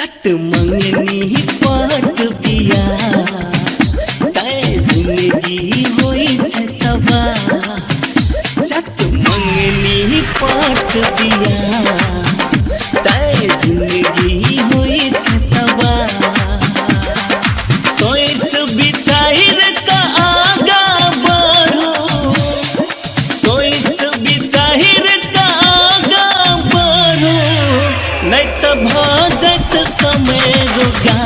चट मंगनी पट बिया तै जिंदगी होइ छै तबाह। चट मंगनी पट बिया तै जिंदगी होइ छै तबाह। सोच विचार का आगा बढ़ो, सोच विचार का आगा बढ़ो, नहीं तो भऽ जायत समय रोगा।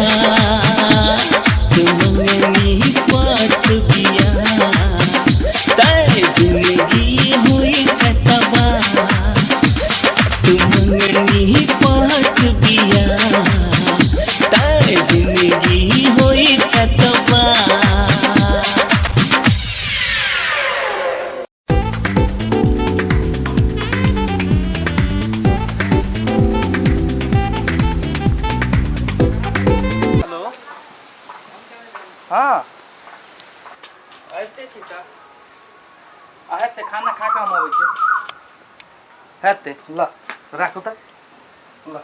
मंगनी पट बिया तै जिंदगी होइ छै तबाह। मंगनी पट बिया तै जिंदगी होइ छै तबाह। हेलो। हँ, अबिते छी तऽ आ हेतै, खाना खा कऽ हम अबै छी। हेतै, ल राखू तऽ ल।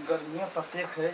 गर्मियों ततेक है।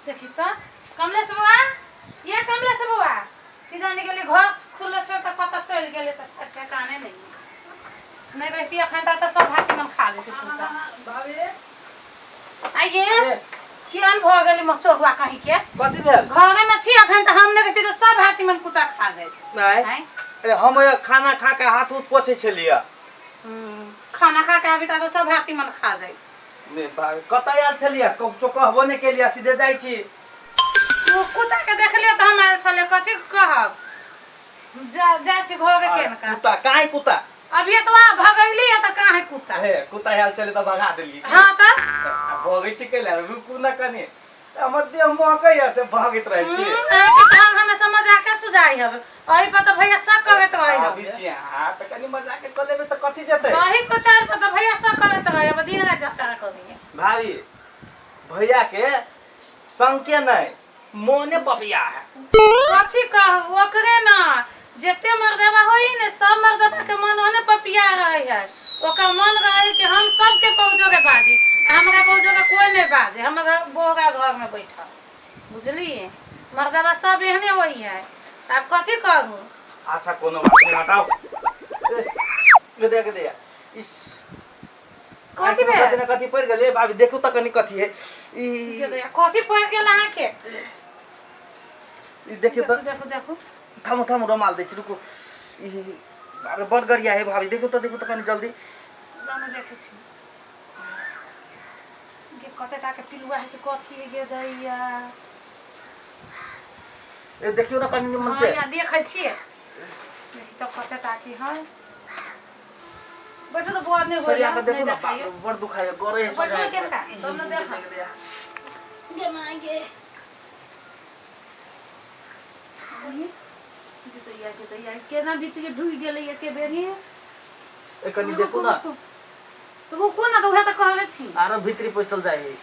देखी तो कमलेश बउआ, ये कमलेश बउआ की जाने गेलै, घर खुलल छोड़ कऽ कतऽ चलि गेलै तऽ ठेकाने नहि। नहि रहिती अखन तक तऽ सब हाथी मन खा जेतै कुत्ता। आइए केहन भऽ गेलै मचोरुआ कहीं के। कथी भेल? घरे में छी अखन तऽ, हम नहि रहिती तऽ सब हाथी मन कुत्ता खा जाइत। नहि। आँय? अरे हम ओहि खाना खा के हाथ उथ पोछै छलियै। खाना खा के आबी तऽ सब हाथी मन खा जाइत। ने कतऽ आयल छलियै? ककरो कहबो नहि केलियै, सीधे जाइ छी। ओ कुत्ता के देखलियै तऽ हम आयल छलियै, कथी कहब, जा जाइ छी घर के केनका। कुत्ता काहे कुत्ता? अभी तो वहाँ भगैली है तऽ कहाँ है कुत्ता? हे, कुत्ता आयल छलै तऽ भगा देलियै। हाँ तऽ आ भगै छी कैला? रुकू ने कनि, हमर देह महकैया से भगैत रहै छी। अहाँके तऽ हम हमेशा मजाके सुझाइ हब, एहि पर तऽ भैया शक करैत रहै हब। अभी छी अहाँ तऽ कनि मजाक कऽ लेबै तऽ कथी जेतै? वही को चाल पर तऽ भैया शक करैत रहै हब, दिन राति झगड़ा करैया। भाभी, भैया के संके नहि, मोने पपिया है। कथी कहू, ओकरे ना जते मर्दबा होई ने, सब मर्दबा के मन ओने पपिया रहे है। ओकर मन रहे कि हम सबके पौजो के बाजी, हमरा पौजो के कोई नहीं बाजे, हम बोगा घर में बैठल, बुझलिए? मर्दबा सब एहने होई है, आब कथी कहू। अच्छा कोनो बात नहीं, हटाओ। ए, दे दे दे इस कथी भेल? कथी ने कथी पड़ि गेलै भाभी, देखू तऽ कनि कथी है ई। कथी पड़ि गेल अहाँके? ई देखियौ तऽ। देखू देखू। थामू थामू, रुमाल दै छी, रुकू। ई अरे बड़ गरिया है भाभी, देखू तऽ, देखू तऽ कनि जल्दी। हम देखै छी। गे कते टा के पिलुआ है के कथी है गे दैया। ए देखियो ना कनी निमन हाँ से। यहाँ देखै छियै, देखी तऽ कते टा के है। बैठो तऽ बड़ नहि सरिया होइया, के देखो नहि ना, देखाइए। बाप रे, बड़ दुखाइए गरे है। बैठो के का तब न देख गे माँ गे दैया के दैया केना भीतरी ढुकि गेलैया के बेरी। ए कनी देखो ना। रुकू ना, तऽ उएह तऽ कहले छी। आरो भीतरी पैसल जाए है।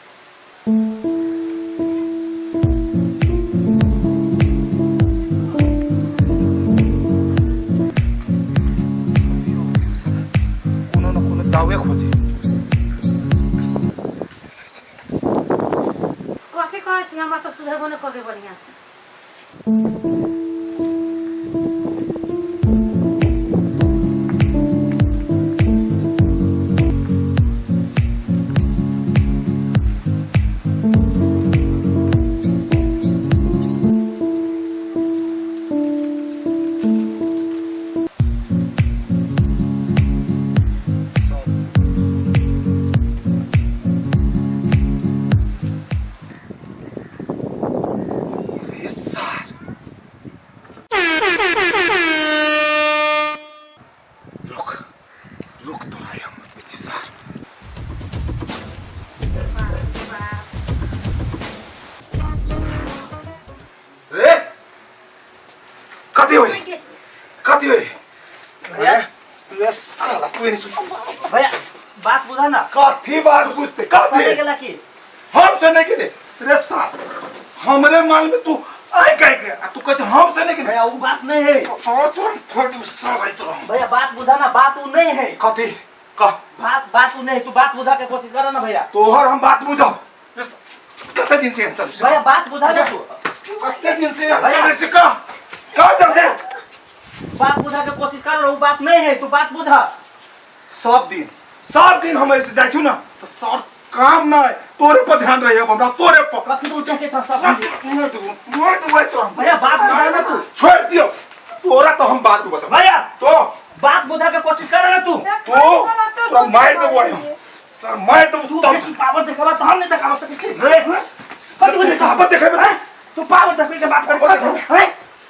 कोनो न कोनो दावे खोजे। कथी कहै छी, हमरा तऽ सुधेबो नहि करे बढ़िआँ से। ये सार रुक रुक तोरा हम बतबै छी सार। रे कथी होई, कथी होई? भैया। रे साला तू एने सुन। भैया बात बुझा ना। कथी बात बुझते कथी? सने गेला की? हम से नहीं गेले रे सार, हमरे माल में तू आइ काहे के आ तू कहै छै हम से नहीं गेले। भैया वो बात नहीं है। और तुरंत फोड़ दू साला तोरा। भैया बात बुझा ना, बात वो नहीं है। कथी कह? बात बात वो नहीं, तू बात बुझा के कोशिश कर ना भैया। तोहर हम बात बुझब कते दिन से यहाँ चलू से? भैया बात बुझा ना तू। कते दिन से यहाँ भैया। चलू से कह कह चल दे। बात बुझा के कोशिश कर, वो बात नहीं है, तू बात बुझा। सब दिन हम ऐसे जाइ छु ना तो सर काम ना तोरे पर ध्यान रही अब हमरा तोरे पर। कथी बुझे के छ सब? मार दूँ तोरा। भैया बात बुझा ना तू। छोड़ दियो तोरा तो हम बाद में बताऊं। भैया तो बात बुझा के कोशिश कर ना तू। तो तोरा मार देबो हम सर, मार देबो। तू तब बेसी पावर देखाबा तो हम नहीं देखाबा सकै छी। रे कथी बुझे छ? पावर देखेबे हैं? तू पावर देखबे के बात पावर कर देखेबे। हैं?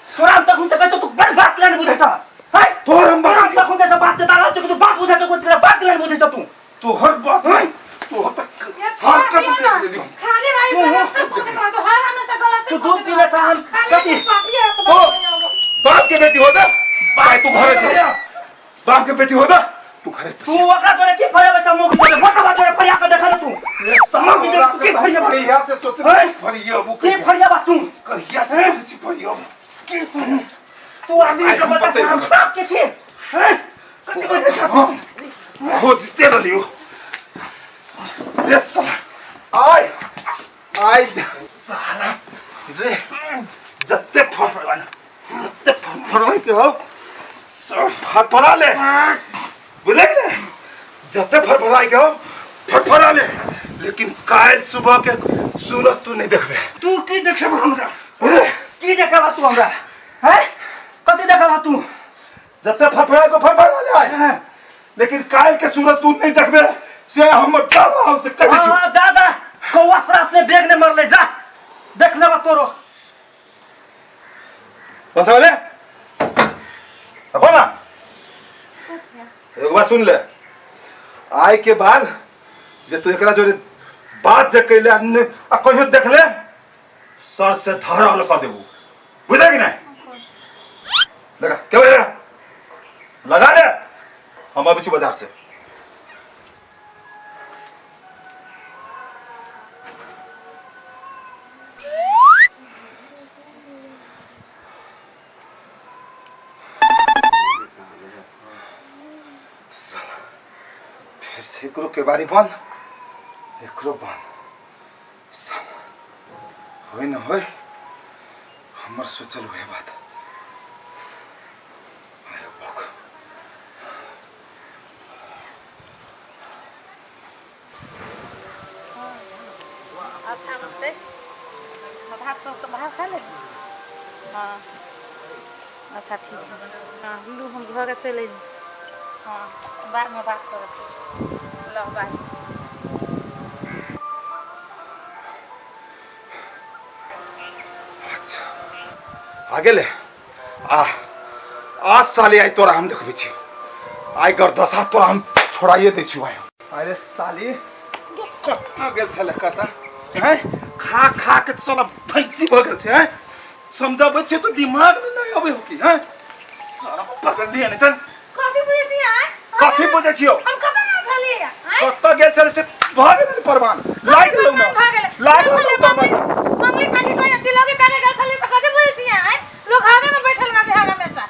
तोरा हम तखुन से कहै छौ, तू बड़ बात ले बुझै छ हैं? तोहर हम तोरा हम बात तखुन से बात चता रहल छौ कि तू बात बुझा के कोशिश कर, बात ले बुझै छ तू। तोहर बात नहीं, तोहर तक ये छोड़ हरकत दियो देख ना। लेलियो। खाली रही गलत सोचे के बाद हर हमेशा गलत तू दूध पीले छ हम कथी? तो बाप के बेटी होबे बाय तू घरे छे, बाप के बेटी होबे तू घरे। तू ओकरा तोरे की फरिया बच्चा मुख तोरे मोटा बात तोरे फरिया के देखा ना तू। मुख तोरे की फरिया बा? कहिया से सोच हैं? फरिया बु की फरिया बा तू? कहिया से सोच फरिया की तू तू आदमी के हम बता बतेबो। हम साफ के छी हैं? कथी बुझै छ? खोजते रहलियो रे साला। आय आय साला रे जत्ते फड़फड़ा ना जत्ते फड़फड़ा के हो सब फड़फड़ा ले, बुझले कि नहीं? जत्ते फड़फड़ा के हो फड़फड़ा ले, लेकिन काल सुबह के सूरज तू नहीं देखबे। तू की देखबे हमरा? बुझले? की देखबा तू हमरा हैं? कथी देखबा तू? जत्ते फड़फड़ा के फड़फड़ा ले आय, हैं? लेकिन काल के सूरज तू नहीं देखबे से हम दावा से कह दै छी। हाँ, जा जा कौआ श्राप ने बेग ने मरले, जा देख लेबा तोरो। कौन सा वाले रखो ना। एगो बात सुन ले, आय के बाद जे तू एकरा जोरे बात जे कैले आ ने आ कहियो देखले सर से धरल क देबू, बुझले कि नहीं? लगा के बजे लगा ले, हम अबै छी बाजार से। साला, फिर से एकरो केबारी बंद, एकरो बंद। साला होय न होय हमर सोचल उहे बात। आयो बक। अच्छा बनतै भात सब तऽ भात खा ले। हाँ अच्छा ठीक है। हाँ लू हम घरे चलि अयली। हाँ बादमे बात करै छी, ल बाय। आ गेलै आ आज साले आइ तोरा हम देखबै छी आइ गर्दशा तोरा हम छोड़ाइए दै छी आइ अरे साली कतऽ गेल छलै कतऽ हैं खा खा के साला भैंसी भऽ गेल छै हैं समझाबै छियै तऽ दिमागमे नहि अबै हो कि हैं साला पकड़ लिअ नहि तऽ कथी बुझै छी आँय? कथी बुझै छियौ हम कतऽ गेल छलियै आँय? कतऽ गेल छलै से भऽ गेलै ने परवान लागि गेलौ ने भऽ गेलै। लागि गेलौ मम्मी परवान मम्मी काकी कहैया तिलौरी पाके गेल छलियै तऽ कथी बुझै छियै आँय? लोग हवे में बैठल रहते हर हमेशा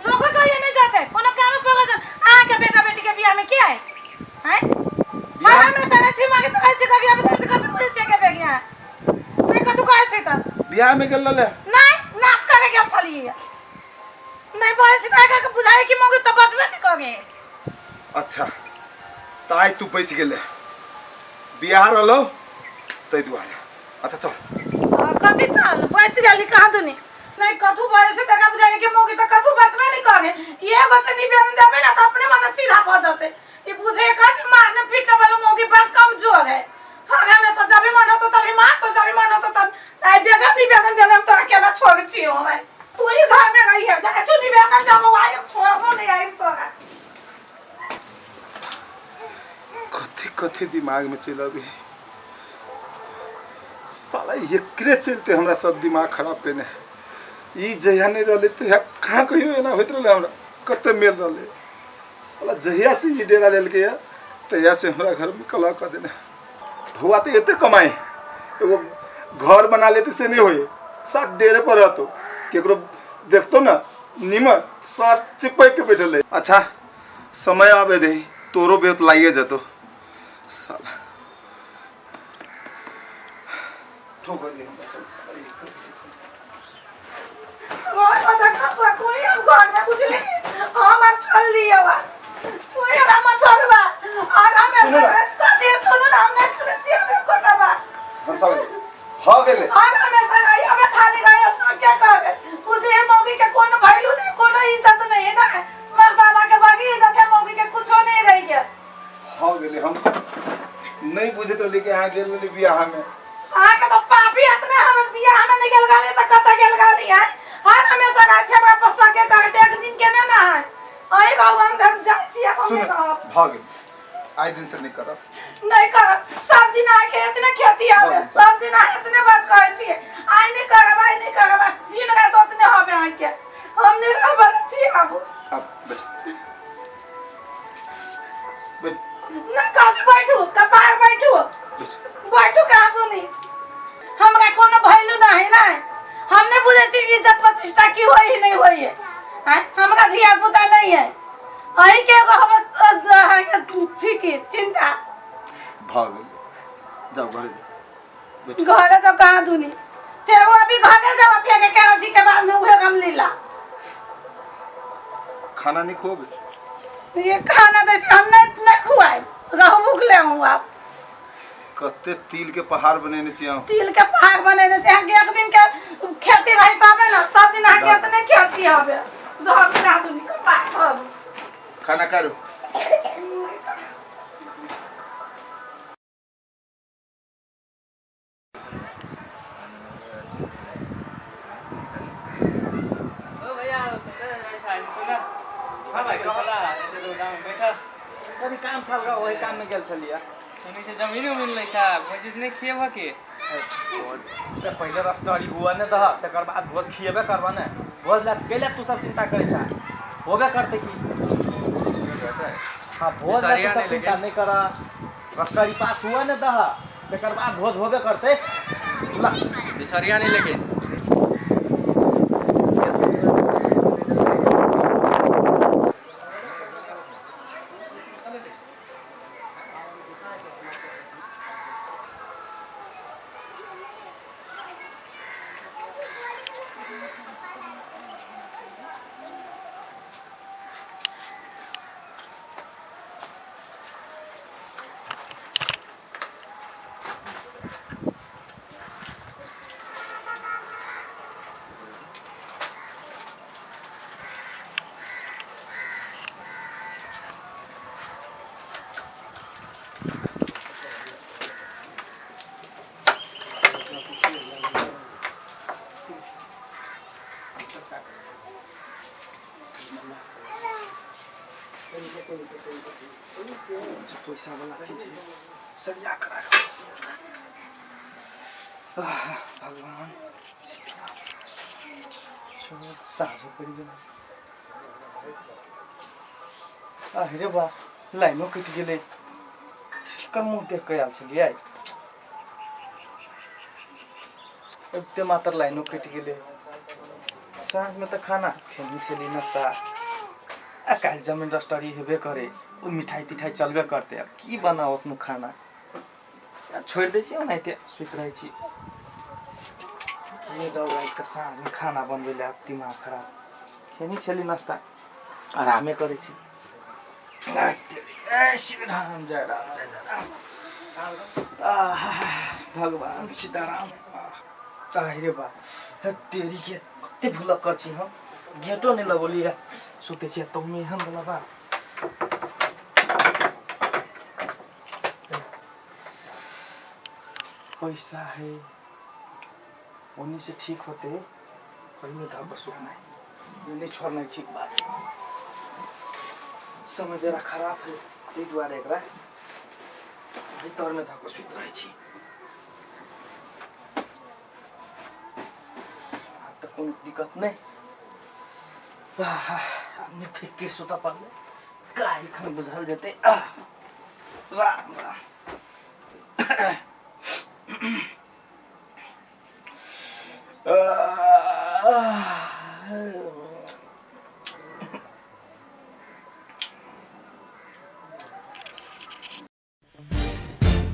लोग कहिए नहीं जाते कोनो काम पर जा अहाँ के बेटा बेटी के बियाह में की है हैं हर हमेशा रहै छी मांगे तो रहै छी कभी अभी तक कथी बुझै छियै के बेगिया नहीं कथू कहै छी तऽ बियाह में गेल रहलै नहीं नाच करे गेल छलियै नहीं बोलै छी तऽ आगाँ के बुझाइ कि मौगी तऽ बचबे नहीं करे अच्छा तऽ आइ तू बचि गेलै बियाह रहलौ ताहि दुआरे अच्छा चल कथी चल बच गेली कहाँ दुनी नहीं कथू बजे से तका बुझाइ कि मौगी तऽ कथू बचबे नहीं करे एगो से निवेदन देबे ना तऽ अपने मने सीधा भऽ जते ई बुझे कथी मारने पीटने वाला मौगी बड़ कमजोर है हर हमेशा जब भी मन होतो तभी मार तो जब भी मन होतो तब आई बेगर निवेदन देबे हम तोरा केना छोड़ छियो हम तू ही घर में रही है जाके छू निवेदन देबो आई हम छोड़बो नहीं आई तोरा कथी कथी दिमाग में चलि अबै साला एकरे चलते हमरा सब दिमाग खराब केने ई जहिया नहि रहलै तहिया कहाँ कहियो एना होइत रहलै हमरा कते मेल रहलै साला जहिया से ई डेरा लेलकै यऽ तहिया से हमरा घरमे कलह कऽ देने ढौआ तऽ एते कमाइ एगो घर बना लेते से नहि होय साथ डेरे पर रहतो केकरो देखतो ना नीमन साथ चिपक के बैठल रहे अच्छा समय आबे दे तोरो बेत लागिए जतो साला ठोकर दे हमरा सब साला एक रोज बता खसुआ कोई हम घर में बुझली हम अब चल लिए बा कोई हम छोड़बा और हम सुनू ना। कथी सुनू ना हम नहीं सुनै छियै हम कोटा बा हम सब हो गेलै और हमेशा गई हमें खाली गई सब क्या कहबे बुझे मौगी के कोनो वैल्यू नहीं कोनो इज्जत नहीं है ना मर्दाना के बाकी इज्जत है मौगी के कुछो नहीं रही है हो गेलै हम नहि बुझैत रहली कि अहाँ गेल रहली बियाहमे अहाँके तऽ पापी हत ने हम बियाह में नहीं गेल गाली तऽ कतऽ गेल गाली है हर हमेशा रहै छै हमरा पर सके करते एक दिन के ने ना है अहीं कहू हम धर जाइ छी हम सुन नहि कहब भऽ गेल आइ दिन से नहि करब नहीं करब सब दिन अहाँके एतने खेती हवे भऽ गेल। सब दिन अहाँ एतने बात कहै छियै आइ नहि करब आइ नहि करब दिन राति ओतने हवे अहाँके हम नहि रहबै छी आब आब बैठ बैठ नहि कथी बैठू कपार बैठू बैठू कहाँ सुनी हमरा कोनो वैल्यू नहीं ना हम नहीं बुझे छी इज्जत प्रतिष्ठा की होई है नहीं होई है आँय? हमरा धिया पुता नहीं है अहीं के एगो हमर अहाँके फिकिर चिंता भऽ गेल जाउ घरे जाउ बैठ घरे सब कहाँ दुनी फेर वो अभी घरे जाओ फेर के जी के बाद में उहे हम लीला खाना नहीं खुएबै ये खाना दै छी हम नहीं नहीं खुआए रहू भूखले हूँ आप कते तिल के पहाड़ बनेने छी अहाँ तिल के पहाड़ बनेने छै अहाँके एक दिन के खेती रही तबे ने सब दिन अहाँके एतने खेती हबे दह बिना दुनी कपार धरू खाना करू ओ भैया हाँ भाई कुशला एते दूर गाँव में बैठल कनि काम छल रह ओहि काम में गेल छलियै सुनै छै जमीन उमीन लै छा भोज नहि खिएबह की भोज तऽ पहिले रस्टरी हुआ ने दह तकर बाद भोज खिएबे करबह ने भोज ला कैला तू सब चिंता करै छा होबे करतै की हाँ भोज ला तू सब चिंता नहीं कर रस्टरी पास हुआ ने दह तकर बाद भोज होबे करतै ला बिसरिया नहीं लेकिन पैसा वाला चीज है, सरिया कऽ राखब। आह, भगवान, साँझो पड़ि गेलै। अरे बा, लाइनो कटि गेलै। केकर मुँह देख कऽ आयल छलियै? एते मात्र लाइनो कटि गेलै। साँझमे तऽ खाना खेने छलियै, नाश्ता। आ काल्हि जमीन रजिस्ट्री हेबे करे, ओ मिठाई तिठाई चलबे करतै। आब की बनाउ अपनो खाना? आ छोड़ि दै छियै, ओनाहिते सुति रहै छी। के जाउ रातिके साँझमे खाना बनबै लए? आब दिमाग खराब। खेने छलियै नाश्ता, आरामे करै छी। जय श्री राम, जय राम, जय जय राम। आह, भगवान सीताराम। आह रे बा, हे तेरी के, कते भुलक्कर छी हम। गेटो नहि लगौलियै, सुतै छियै। तहुमे एहन वाला बात। पैसा है, ओन्नी से ठीक होते। ओहिमे धऽ कऽ सुतनाइ, ई नहि छोड़नाइ ठीक बात। समय बेरा खराब है, ताहि दुआरे एकरा एहि तरमे धऽ कऽ सुति रहै छी। आब तऽ कोनो दिक्कत नहि। आहा, आब नहि फिक्र सुतऽ पड़लै। काल्हि खन बुझल जेतै। आह, राम राम।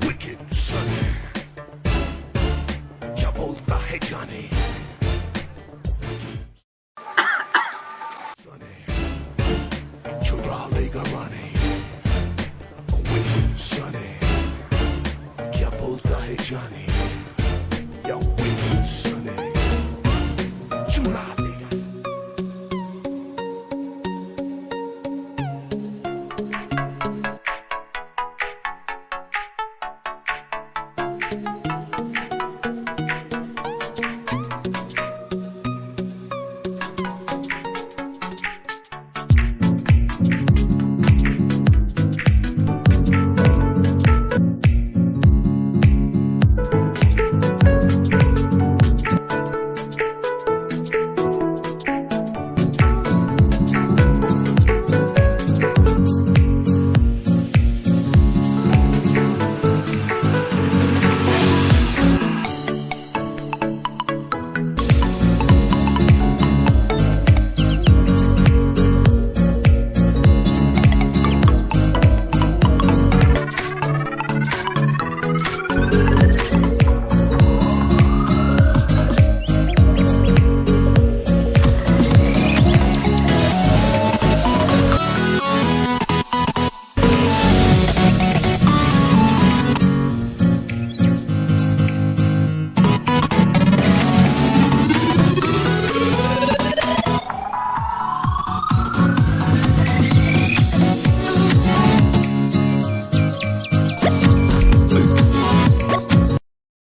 Wicked Sonny, क्या बोलता है जाने। Sonny, चुरा लेगा रानी। Wicked Sonny, क्या बोलता है जाने। या Wicked Sonny, चुरा लेगा।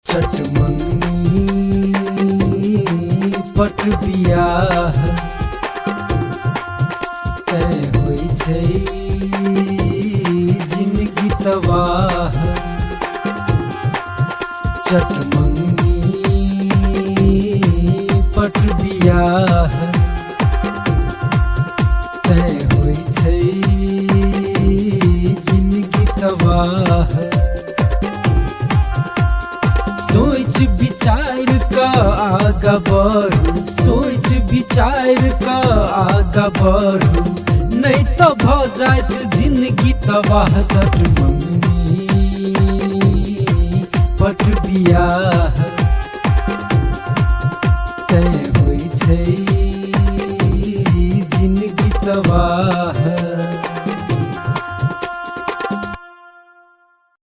चट मंगनी पट बियाह तय होइ छै जिनगी तबाह। चट मंगनी पट बियाह तय होइ छै जिनगी तबाह। सोच विचार क आगा बढ़ू, सोच विचार क आगा बढ़ू, नहीं तो भ जायत जिंदगी तबाह। चट मंगनी पट बियाह।